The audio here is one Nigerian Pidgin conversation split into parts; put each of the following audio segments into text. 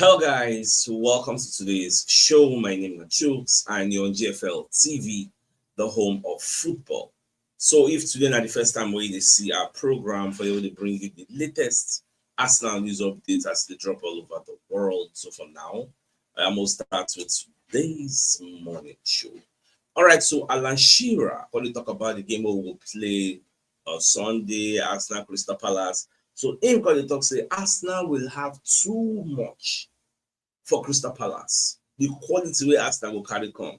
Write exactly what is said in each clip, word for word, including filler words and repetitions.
Hello, guys. Welcome to today's show. My name is Chooks, and you're on G F L T V, the home of football. So, if today na the first time wey you dey see our program, for you to bring you the latest Arsenal news updates as they drop all over the world. So, for now, I will start with today's morning show. All right, so Alan Shearer, when you talk about the game we will play on Sunday, Arsenal Crystal Palace. So him come dey talk say Arsenal will have too much for Crystal Palace. The quality wey Arsenal go carry come.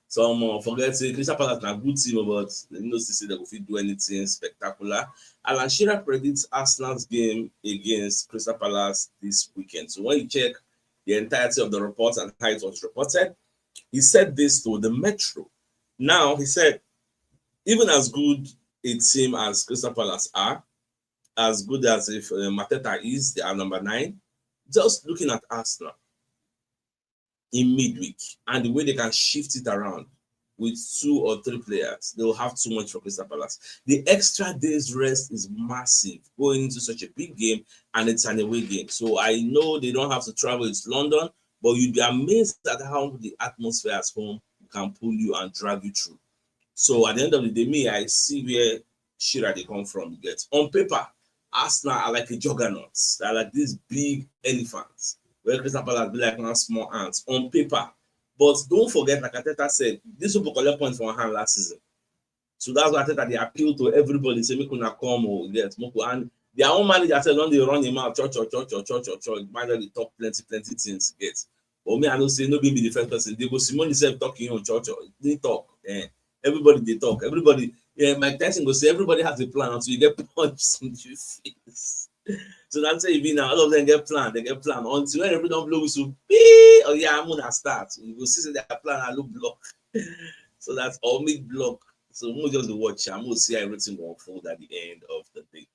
Some uh, forget say Crystal Palace na good team, but you know say they go fit do anything spectacular. Alan Shearer predicts Arsenal's game against Crystal Palace this weekend. So when you check the entirety of the report and how it was reported, he said this to the Metro. Now he said, even as good a team as Crystal Palace are, as good as if uh, Mateta is, they are number nine. Just looking at Arsenal in midweek and the way they can shift it around with two or three players, they will have too much for Crystal Palace. The extra day's rest is massive going into such a big game, and it's an away game. So I know they don't have to travel, it's London, but you'd be amazed at how the atmosphere at home can pull you and drag you through. So at the end of the day, me, I see where Shearer they come from. You get on paper, Arsenal are like a juggernaut. They're like these big elephants where Crystal Palace be like one small ants on paper. But don't forget, like Arteta said, this will collect points for one hand last season. So that's why Arteta they appeal to everybody. Say, make una come or get Moko. And their own manager said, don't they run him out, church, church, church, church, church, church. Manager they talk plenty, plenty things. Get. But me, I don't say no be the first person. They go Simone himself talking on church, they talk. Eh. Everybody they talk. Everybody, yeah, Mike Tyson go say everybody has a plan until you get punched in the face. So that's how it be now. All of them get planned, they get planned. Until when everyone blow whistle, pee, oh yeah, I'm gonna start. You go see say their plan, I look block. So that's all me block. So we'll just watch. I'm gonna see how everything will unfold at the end of the day.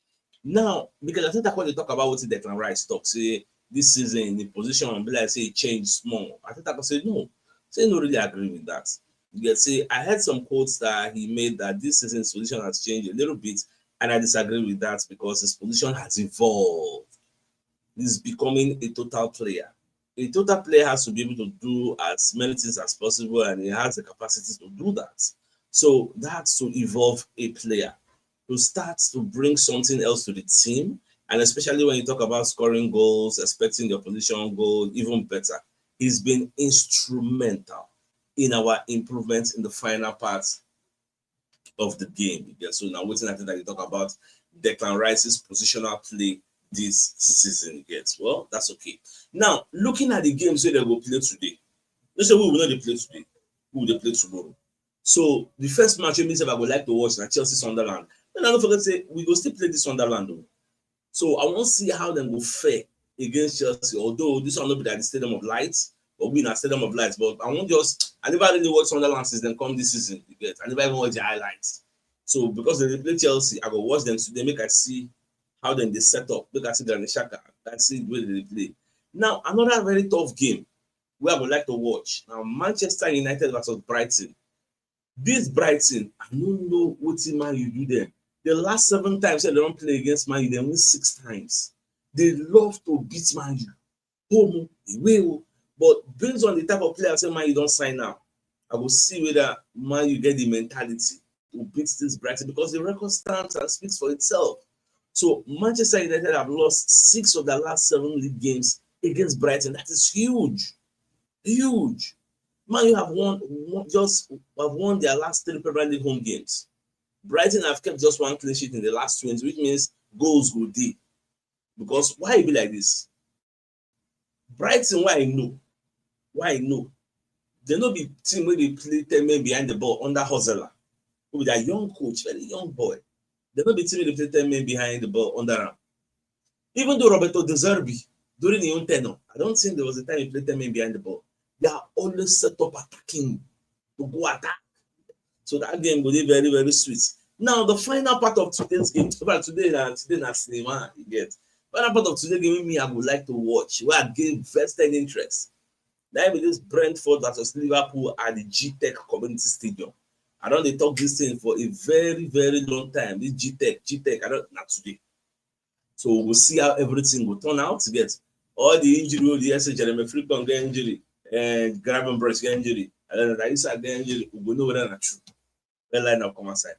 Now, because I think I want to talk about what Declan Rice talk. Say this season, the position, be like say it changed small. I think I can say no. Say no really agree with that. You get say I heard some quotes that he made that this season's position has changed a little bit, and I disagree with that because his position has evolved. He's becoming a total player. A total player has to be able to do as many things as possible, and he has the capacity to do that. So that's to evolve a player, to start to bring something else to the team. And especially when you talk about scoring goals, expecting the opposition goal, even better. He's been instrumental in our improvements in the final part of the game. Yeah, so now waiting at that you talk about Declan Rice's positional play this season. Yes, well, that's okay. Now, looking at the games wey they go play today, you say we will not dey play today. We will dey play tomorrow. So the first match wey me sef I go like to watch na Chelsea Sunderland. And I don't forget say we go still play this Sunderland though. So I wan see how dem go fare against Chelsea. Although this one no be at the Stadium of Light, but we na Stadium of Light. But I wan just, I never really watch Sunderland since dem come this season. You get, I never even watch the highlights. So because dem dey play Chelsea, I go watch dem today, make I see how dem dey set up, make I see Granit Xhaka, I see the way dem dey play. Now, another very tough game wey I go like to watch na Manchester United versus Brighton. This Brighton, I no know wetin Man U do dem. The last seven times wey dem don play against Man U, dem win six times. They love to beat Man U. Home o, away o. But based on the type of players wey Man U don sign now, I go see whether Man U get the mentality to beat this Brighton because the record stands and speaks for itself. So Manchester United have lost six of their last seven league games against Brighton. That is huge. Huge. Man U have won, won just have won their last three Premier League home games. Brighton have kept just one clean sheet in the last twenty, which means goals go dey. Because why e be like this? Brighton, why I know, why I know, they no be team wey dey play ten men behind the ball under Hozela, who be that young coach, very young boy. They no be team wey dey play ten men behind the ball under am. Even though Roberto De Zerbi, during his own tenure, I don't think there was a time he played ten men behind the ball. They are always set up attacking to go attack. So that game go dey very, very sweet. Now, the final part of today's game, in fact, today na, today na cinema, you get. Final part of today's game wey me I would like to watch, where I get vested interest. That be this Brentford versus Liverpool at the G Tech Community Stadium. I don dey talk this thing for a very, very long time. This G Tech, G Tech, I don't, not today. So we'll see how everything will turn out. You get. All the injury wey dey hear say Jeremy Frimpong get injury, and Gravenberch get injury, and then Raisa get injury, we go know whether na true. When lineup come outside,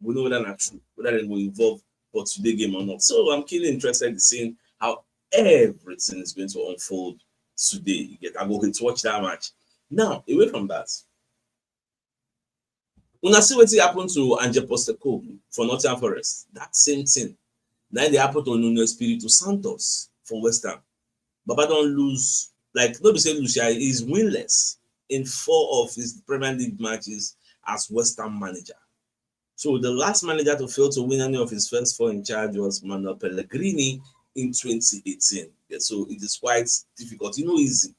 we go know whether na true, whether dem go involve for today game or not. So I'm keenly interested in seeing how everything is going to unfold today. You get, I go hate watch that match. Now, away from that, una see wetin happen to Ange Postecoglou for Nottingham Forest. That same thing na im dey happen to Nuno Espirito Santos for West Ham. Baba don lose, like, no be say lose, yeah, he's winless in four of his Premier League matches as West Ham manager. So the last manager to fail to win any of his first four in charge was Manuel Pellegrini in twenty eighteen. Yeah, so it is quite difficult. E no easy.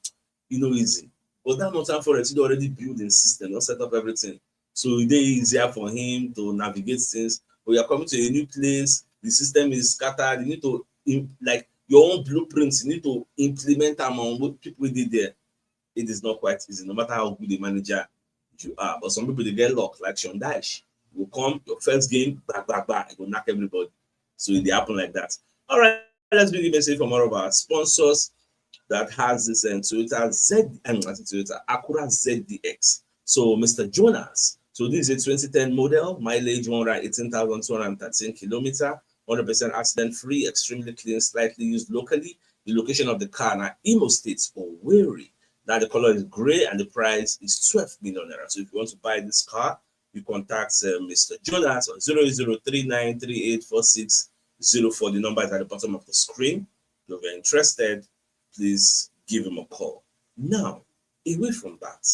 E no easy. But that Nottingham Forest, e don already build im system, don set up everything. So e dey easier for him to navigate things. But you are coming to a new place, the system is scattered. You need to im-, like, your own blueprint, you need to implement am on what people wey dey there. It is not quite easy, no matter how good a manager you are. But some people dey get luck, like Sean Dyche. You come, your first game, bang, bang, bang, e go knack everybody. So e dey happen like that. All right, let's bring a message from one of our sponsors that has this, um, Toyota Z, um, I say Toyota, Acura Z D X. So, Mister Jonas, so this is a twenty ten model, mileage one hundred eighteen thousand two hundred thirteen kilometer, one hundred percent accident free, extremely clean, slightly used locally. The location of the car na Imo State, Owerri. Now the color is gray and the price is twelve million naira. So if you want to buy this car, you contact, uh, Mister Jonas on zero zero three nine three eight four six zero four. The number is at the bottom of the screen. If you're interested, please give him a call. Now, away from that,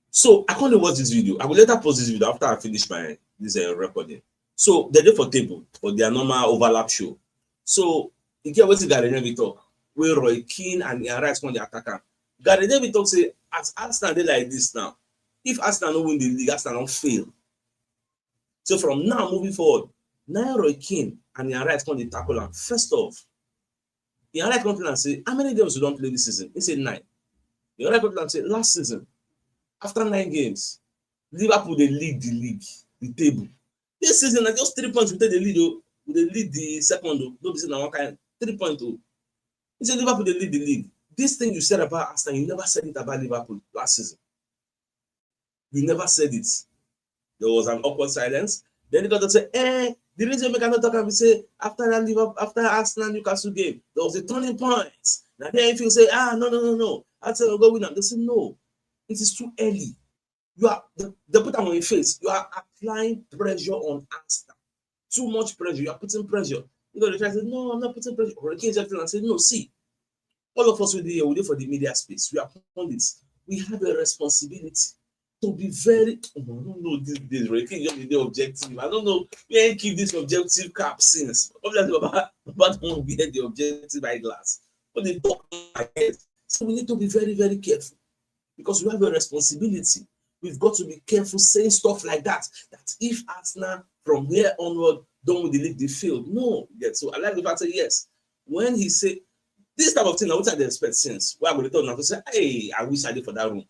so I can't watch this video. I will later post this video after I finish my, this, uh, recording. So they dey for table for their normal overlap show. So you get wetin Gary Neville talk, wey Roy Keane and Ian Wright come dey attack am. Gary Neville talk say, as Arsenal dey like this now, if Arsenal no win the league, Arsenal don fail. So from now moving forward, na Roy Keane and Ian Wright come dey tackle am. First off, Ian Wright come tell am say, how many games we don play this season? He say nine. Ian Wright come tell am say, last season, after nine games, Liverpool dey lead the league, the table. This season, na just three points we take dey lead o. We dey lead the second o. No be say na one kind, three point o. He say Liverpool dey lead the league. This thing you said about Arsenal, you never said it about Liverpool last season. You never said it. There was an awkward silence. Then he got to say, eh, the reason make I no talk am be say after that Liverpool, after Arsenal Newcastle game, there was a turning point. Na there he feel say, ah, no, no, no, no. Arsenal go win am. They say, no, it is too early. You are, they, they put am on your face. You are applying pressure on Arsenal. Too much pressure. You are putting pressure. You know, they try to say, no, I'm not putting pressure. Roy Keane just and say, no, see, all of us wey dey here, we dey for the media space. We are pundits. We have a responsibility to be very, I don't know these days, Roy Keane just dey objective. I don't know where he keep this objective cap since. Obviously, Baba, Baba don wear the objective eyeglass. But they talk like this. So we need to be very, very careful because we have a responsibility. We've got to be careful saying stuff like that. That if Arsenal from here onward don't win the league, they failed. No, yeah, so I like the fact say yes. When he say this type of thing, na wetin I dey expect since. Why I go dey talk now to say, hey, I wish I dey for that room.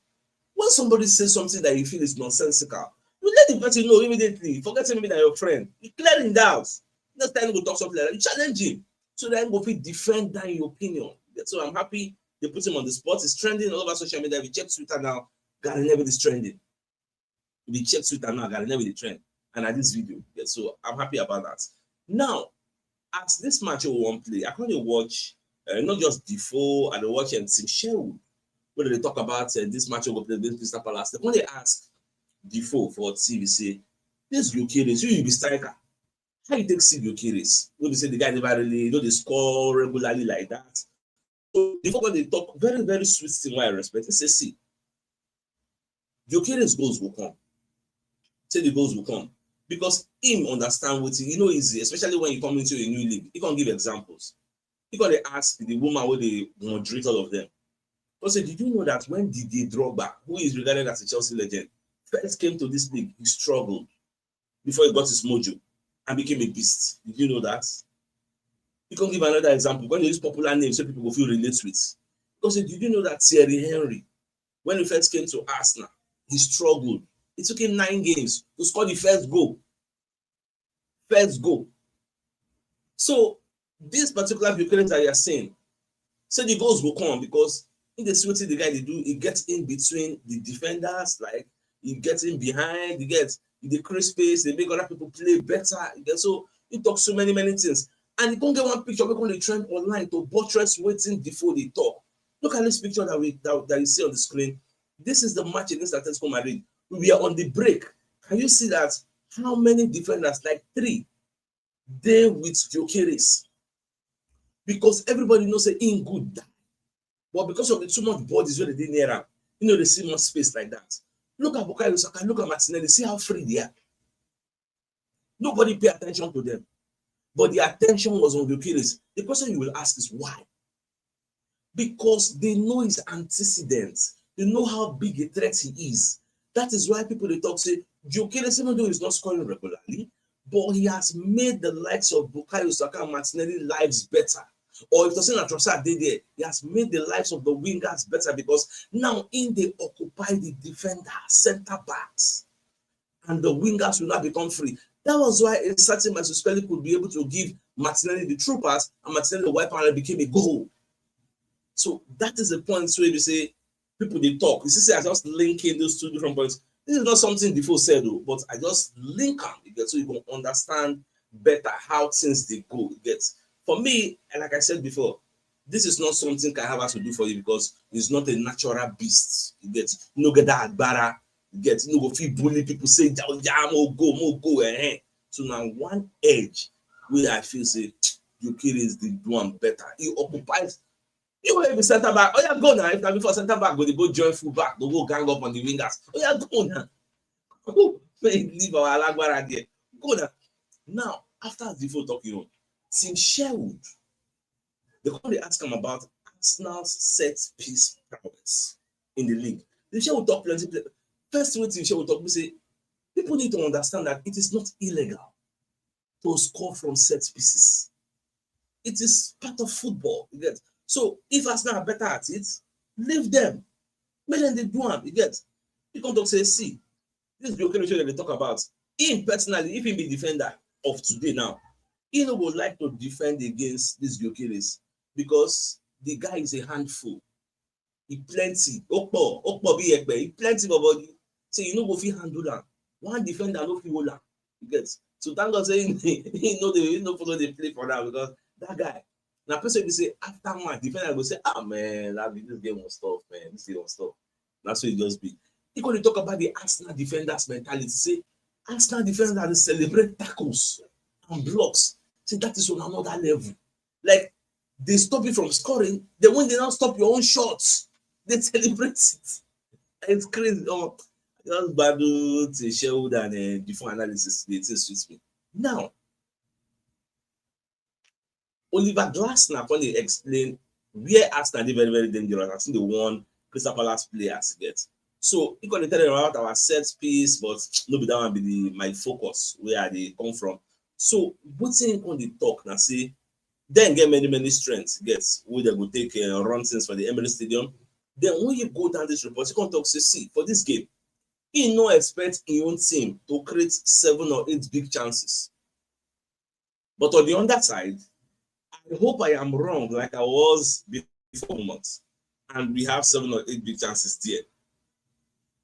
When somebody says something that you feel is nonsensical, you let the person know immediately. Forget say maybe na your friend. You clear him doubt. Next time you go talk something like that, you challenge him. So that he go fit defend that your opinion. So I'm happy they put him on the spot. It's trending all over social media. If you check Twitter now, Gary Neville is trending. If you check Twitter now, Gary Neville dey trend. And at this video, yeah, so I'm happy about that. Now, as this match wey we wan play, I come dey watch, uh, not just Defoe, I dey watch, um, Tim Sherwood. Wey dey talk about, uh, this match wey we go play against Crystal Palace. They come dey ask Defoe for T V say, this Gyökeres, you, you be striker. How you take see Gyökeres? Wey be say the guy never really, you know, dey score regularly like that. So Defoe come dey talk very, very sweet thing wey I respect. He say, see, Gyökeres goals go come. Say the goals go come. Because him understand wetin, e no easy, especially when you come into a new league. He come give examples. He come dey ask the woman wey dey moderate all of them. He say, did you know that when Didier Drogba, who is regarded as a Chelsea legend, first came to this league, he struggled before he got his mojo and became a beast? Did you know that? He come give another example. When they use popular names, so people go feel relate with. He say, did you know that Thierry Henry, when he first came to Arsenal, he struggled. It took him nine games to score the first goal. First goal. So This particular Gyökeres that you are seeing, say the goals go come because in the see wetin the guy dey do, he gets in between the defenders, like he gets in behind, he gets in the create space, they make other people play better. You get, so he talks so many, many things. And he come get one picture wey come dey trend online to buttress wetin Defoe dey talk. Look at this picture that we that, that you see on the screen. This is the match against Atletico Madrid. We were on the break. Can you see that? How many defenders? Like three. Dey with Gyökeres because everybody know say im good die, but because of the too much bodies wey dey dey near am, you know, they see more space like that. Look at Bukayo Saka, look at Martinelli, see how free they are. Nobody pay attention to them, but the attention was on Gyökeres. The question you will ask is why? Because they know his antecedents. They know how big a threat he is. That is why people dey talk say Gyökeres, even though he's not scoring regularly, but he has made the likes of Bukayo Saka and Martinelli lives better. Or if Tosin and Trossard dey there, he has made the lives of the wingers better because now im dey occupy the defender, center backs, and the wingers will now become free. That was why a certain Maximus Skelly could be able to give Martinelli the through pass, and Martinelli wipe and became a goal. So that is the point where you say people dey talk. You see, say I just linking those two different points. This is not something Defoe said, though, but I just link am, you get, so you go understand better how things dey go. You get, for me, and like I said before, this is not something Kai Havertz will do for you because he's not a natural beast. You get, you no get that agbara. You get, you no go fit bully people, say, "Ja, ja, mo go, mo go, eh, eh." So now one edge where I feel say Gyökeres dey do am better. He occupies. He will be center back. Oh yeah, go now. If na before, center back go dey go join full back, go go gang up on the wingers. Oh yeah, go now. Make he leave our alagbara there. Go now. Now, after Defoe talk, you know, Tim Sherwood, they come dey ask am about Arsenal's set piece prowess in the league. Tim Sherwood talk plenty, plenty. First thing wey Tim Sherwood talk be say people need to understand that it is not illegal to score from set pieces. It is part of football, you get. So if Arsenal are better at it, leave them. Make dem dey do am, you get. You come talk say, see, this Gyökeres wey dem dey talk about, him personally, if he be defender of today now, he no go like to defend against this Gyökeres because the guy is a handful. He plenty. Ó pọ̀, ó pọ̀ bí yẹ̀pẹ̀. He plenty for body. So you no go fit handle am. One defender no fit hold am. You get? So thank God say he, he no dey, he no follow dey play for now because that guy, na person be say after match, defender go say, "Ah, man, that be, this game was tough, man. This game was tough." Na so e just be. He go dey talk about the Arsenal defenders mentality. Say Arsenal defenders dey celebrate tackles and blocks. Say that is on another level. Like, they stop you from scoring. Then when they now stop your own shots, they celebrate it. It's crazy. Oh, just battle to Sherwood and uh, before analysis, they things sweet me. Now, Oliver Glasner when they explain where Arsenal dey very, very dangerous. I think they won Crystal Palace players get. So he gonna tell them about our set piece, but no be that one be the my focus where I dey come from. So wetin he come dey talk na say dem get many, many strengths get wey dem go take uh, run things for the Emirates Stadium. Then when you go down this report, he come talk say, see, for this game, he no expect his own team to create seven or eight big chances. But on the other side, I hope I am wrong like I was before months. And we have seven or eight big chances there.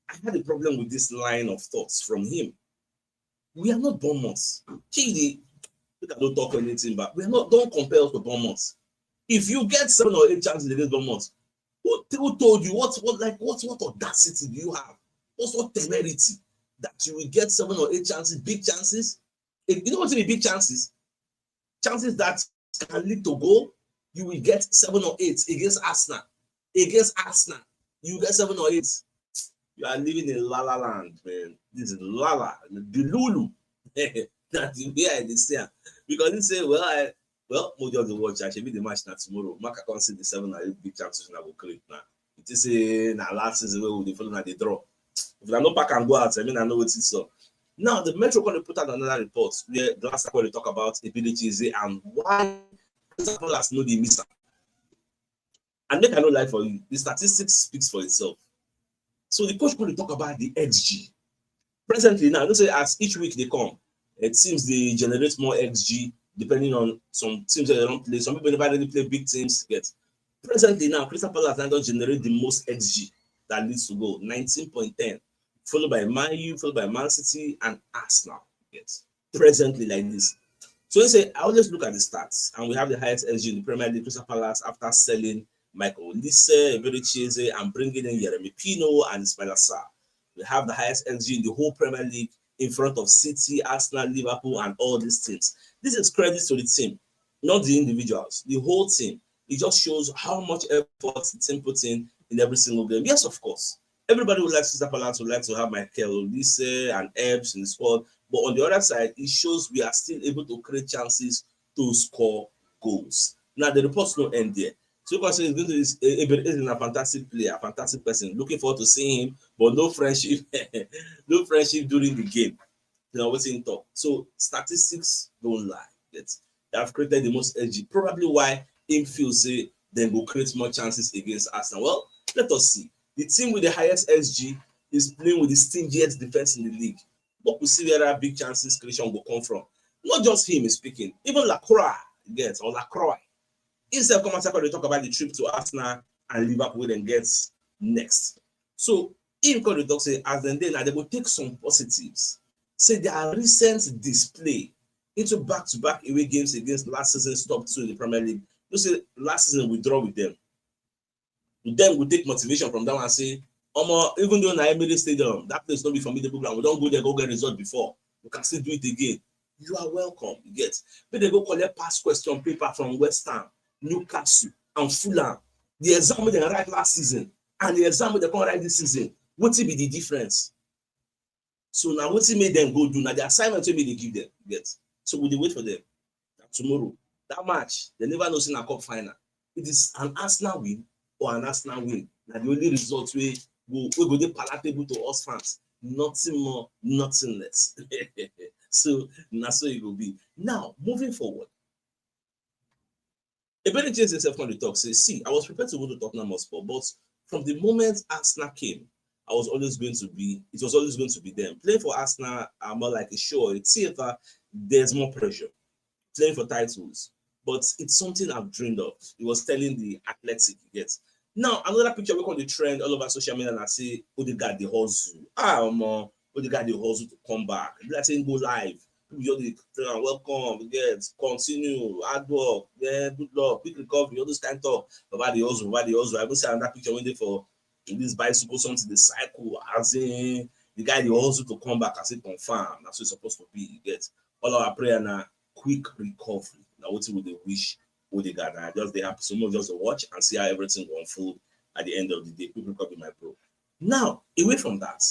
I had a problem with this line of thoughts from him. We are not Bournemouth. Chidi, I don't talk anything, but we are not, don't compare us to Bournemouth. If you get seven or eight chances against Bournemouth, who, who told you what, what, like, what, what audacity do you have? What's what temerity that you will get seven or eight chances, big chances? If you know what to be big chances? Chances that can lead to goal, you will get seven or eight against Arsenal. Against Arsenal, you get seven or eight. You are living in la la land, man. This is la la, the lulu. That's the way I dey say am. Because he say, well, I well, mo just dey watch. I should be the match na tomorrow. Make I come see the seven or eight big chances una go create now. It is say na last season wey we dey follow na dey draw. If una no pack am go out, I mean I know wetin so. Now the Metro come dey put out another report where Glasner come dey talk about abilities and why Crystal Palace no dey miss am. And make I no lie for you, the statistics speaks for itself. So the coach come dey talk about the X G. Presently now, you know say as each week dey come, it seems they generate more X G depending on some teams that they don't play. Some people never really play big teams yet. Presently now, Crystal Palace now don generate the most X G that leads to goal, nineteen point ten, followed by Man U, followed by Man City and Arsenal. Yes, presently like this. So you say, I always look at the stats, and we have the highest X G in the Premier League, Crystal Palace, after selling Michael Olise, Eberechi Eze, and bringing in Yeremi Pino and Ismaila Sarr. We have the highest X G in the whole Premier League, in front of City, Arsenal, Liverpool, and all these teams. This is credit to the team, not the individuals, the whole team. It just shows how much effort the team puts in in every single game. Yes, of course. Everybody would like Crystal Palace, would like to have Michael Olise and Ebbs in the squad. But on the other side, it shows we are still able to create chances to score goals. Now, the reports no end there. So you can say it's going to is a, a, is a fantastic player, a fantastic person. Looking forward to seeing him, but no friendship, no friendship during the game. You know what's in talk. So statistics don't lie. Yet they have created the most X G. Probably why him feel say then go create more chances against Arsenal. Well, let us see. The team with the highest X G is playing with the stingiest defense in the league. But we see where that big chances creation will come from. Not just him is speaking. Even Lacroix gets or Lacroix. Instead of come and talk about the trip to Arsenal and Liverpool then gets next. So him come dey talk say as dem dey now, they go take some positives. Say their recent display into back-to-back away games against last season's top two in the Premier League. You say last season we draw with them. Then we take motivation from that one and say, Omo, even though na Emirates Stadium, that place no be formidable ground. We don't go there, go get result before. We can still do it again. You are welcome. You get. But they go collect pass question paper from West Ham, Newcastle, and Fulham. The exam they write last season and the exam they come write this season. What will be the difference? So now what make them go do now? The assignment wey make they give them, you get. So we dey wait for them. Now tomorrow, that match, they never know say na cup final. It is an Arsenal win or an Arsenal win. Now the only result we go we go dey palatable to us fans. Nothing more, nothing less. So na so it will be. Now, moving forward, Ebere James himself come dey talk say, see, I was prepared to go to Tottenham Hotspur, but from the moment Arsenal came, I was always going to be, it was always going to be them. Playing for Arsenal are more like a show or a theater, there's more pressure. Playing for titles, but it's something I've dreamed of. He was telling the Athletic, you get. Now, another picture we call the trend all over social media and I say, Odegaard, the hustle. Ah, um, Odegaard, the hustle to come back. Be like saying go live. People just dey tell am, welcome, we get, continue, hard work, yeah, good luck, quick recovery, all those kind of talk. Baba dey hustle, Baba dey hustle. I even see another picture wey dey for this bicycle, something dey cycle, as in the guy dey hustle to come back, as it confirm. That's what it's supposed to be. You get, all our prayer na quick recovery. Na wetin we dey wish Odegaard. And I just dey happy. So make we just watch and see how everything go unfold at the end of the day. Quick recovery, my bro. Now, away from that,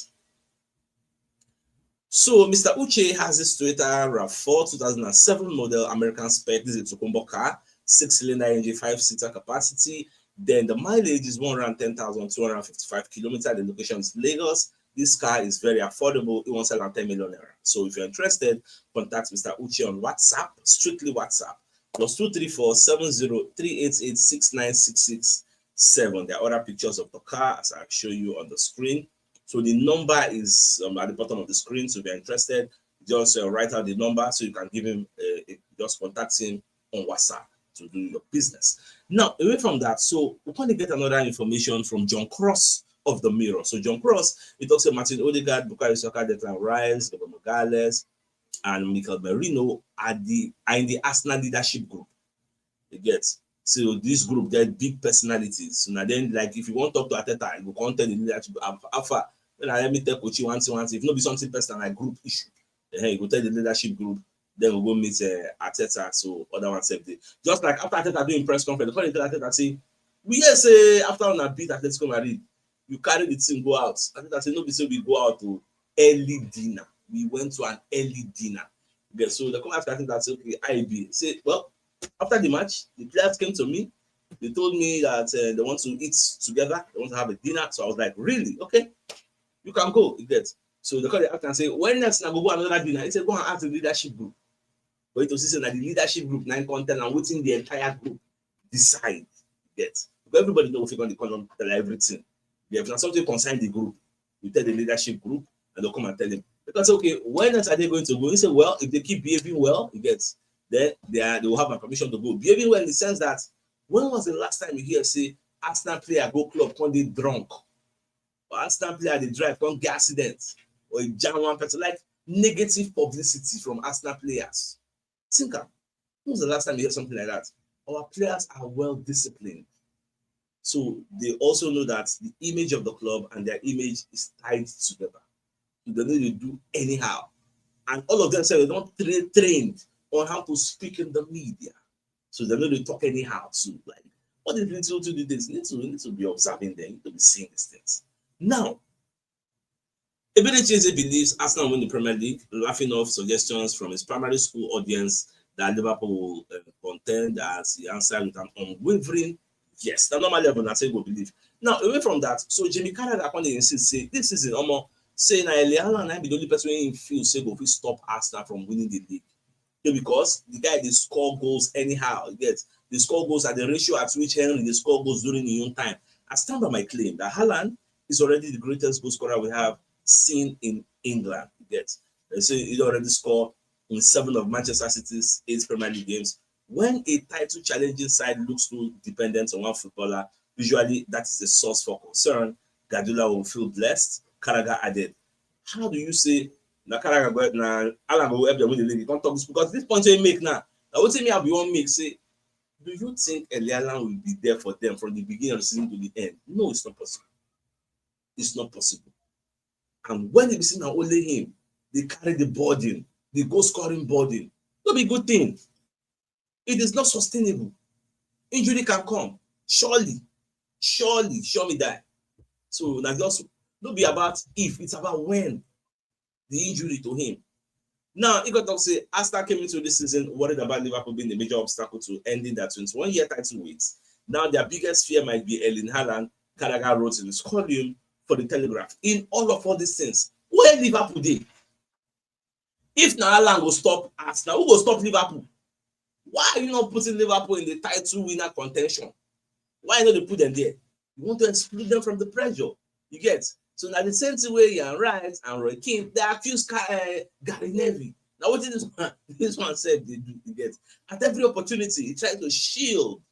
so Mister Uche has this Toyota rav four two thousand and seven model American spec. This is a Tecumbo car, six cylinder engine, five seater capacity. Then the mileage is one hundred ten thousand two hundred fifty-five kilometers. The location is Lagos. This car is very affordable. It wants around ten million naira. So if you're interested, contact Mister Uche on WhatsApp, strictly WhatsApp, plus two three four seven zero three eight eight six nine six six seven. There are other pictures of the car as I show you on the screen. So the number is um, at the bottom of the screen. So if you're interested, just uh, write out the number so you can give him, uh, just contact him on WhatsApp to do your business. Now, away from that, so we can get another information from John Cross of the Mirror. So John Cross, he talks about Martin Odegaard, Bukayo Saka, Declan Rice, Gabriel Magalhaes, and Mikel Merino are the are in the Arsenal leadership group. You get, so this group get big personalities. So now then, like if you want to talk to Arteta, you go contact the leadership. Alpha, when I let me tell Kochi one thing, one thing. If not be something personal like group issue, then you go tell the leadership group. Then we go meet uh, Arteta. So other one save day. Just like after Arteta doing press conference, the first thing Arteta say, we hear say after on a beat Atletico Madrid, you carry the team go out. Arteta say no be say we go out to early dinner. We went to an early dinner. Okay, so they come ask Arteta say, okay, I B say, well, after the match, the players came to me. They told me that uh, they want to eat together. They want to have a dinner. So I was like, really? Okay, you can go. You get. So they call the actor and say, when next I go go another dinner? He said, go and ask the leadership group. But it was said that the leadership group now content and waiting the entire group decide. Get. Because everybody know if you're going to call them tell everything. If not something concern the group, you tell the leadership group and they'll come and tell them. Because okay, when else are they going to go? He said, well, if they keep behaving well, you get, then they are, they will have my permission to go. Behaving well in the sense that, when was the last time you hear say Arsenal player go club come dey drunk? Or Arsenal player dey drive come get accident? Or e jam one person? Like, negative publicity from Arsenal players. Think am. When was the last time you hear something like that? Our players are well disciplined. So they also know that the image of the club and their image is tied together. So they no dey do anyhow. And all of them say they don train trained on how to speak in the media. So they no dey talk anyhow too. Like, all these little to do this, need to need to be observing them, need to be seeing these things. Now, Eberechi Eze believes Arsenal win the Premier League, laughing off suggestions from his primary school audience that Liverpool will uh, contend as he answered with an unwavering yes. Now, normally, everyone say go believe. Now, away from that, so Jamie Carragher come dey insist say this season, omo, say na Erling Haaland na be the only person wey he feel say go fit stop Arsenal from winning the league. Okay, because the guy dey score goals anyhow. You get, dey score goals at the ratio at which Henry dey score goals during his own time. I stand by my claim that Haaland is already the greatest goal scorer we have seen in England. You get, they say he already scored in seven of Manchester City's eight Premier League games. When a title challenging side looks too dependent on one footballer, usually that is a source for concern. Guardiola will feel blessed, Carragher added. How do you say na Carragher go na Haaland go help them win the league? You can't talk this because this point you make now. Now, what me I be one make say, do you think Erling Haaland will be there for them from the beginning of the season to the end? No, it's not possible. It's not possible. And when they be seen only him, they carry the burden, the goal scoring burden. No be good thing. It is not sustainable. Injury can come. Surely, surely, show me that. So na just no be about if, it's about when the injury to him. Now, he got to say, Arsenal came into this season worried about Liverpool being the major obstacle to ending their twenty-one year title wins. Now, their biggest fear might be Erling Haaland, Carragher wrote in his column for the Telegraph. In all of all these things, where Liverpool dey? If na Haaland go stop Arsenal, who go stop Liverpool? Why are you not putting Liverpool in the title winner contention? Why not they put them there? You want to exclude them from the pressure. You get? So now the same thing where Ian Wright and Roy Keane, they accuse Ka- uh, Gary Neville. Now what is this one? This one said they do. You get? At every opportunity, he tries to shield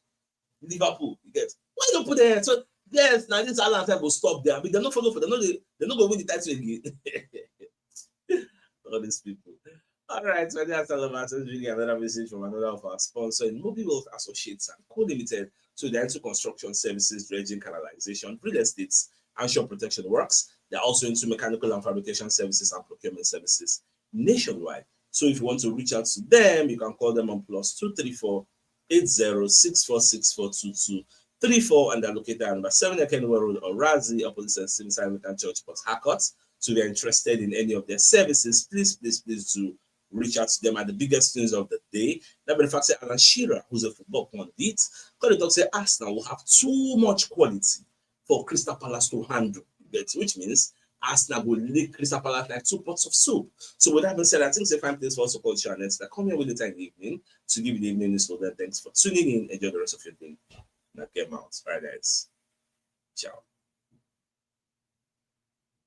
Liverpool. You get? Why don't put them? So yes, now this Haaland will stop there. I mean, they're not follow for them. No, they, they're not going to win the title again. All these people. All right, so that's all about it. Really another message from another of our sponsor in Mobile Wealth Associates and Co Limited. So they're into construction services, dredging, canalization, real estates, and shore protection works. They're also into mechanical and fabrication services and procurement services nationwide. So if you want to reach out to them, you can call them on plus two three four eight zero six four six four two two three four, and they're located at number seven Ekenwa Road, Orazi, opposite Saint Stephen's Anglican Church, Port Harcourt. So if you're interested in any of their services, please, please, please do reach out to them at the biggest news of the day. That be the fact say Alan Shearer, who's a football pundit, come dey talk say Arsenal will have too much quality for Crystal Palace to handle. You get, which means Arsenal go lick Crystal Palace like two pots of soup. So with that being said, I think it's a fine place for us to call the show and end. Come here with the time evening to give you the evening news for that. Thanks for tuning in. Enjoy the rest of your day. Now get out. All right, guys. Ciao.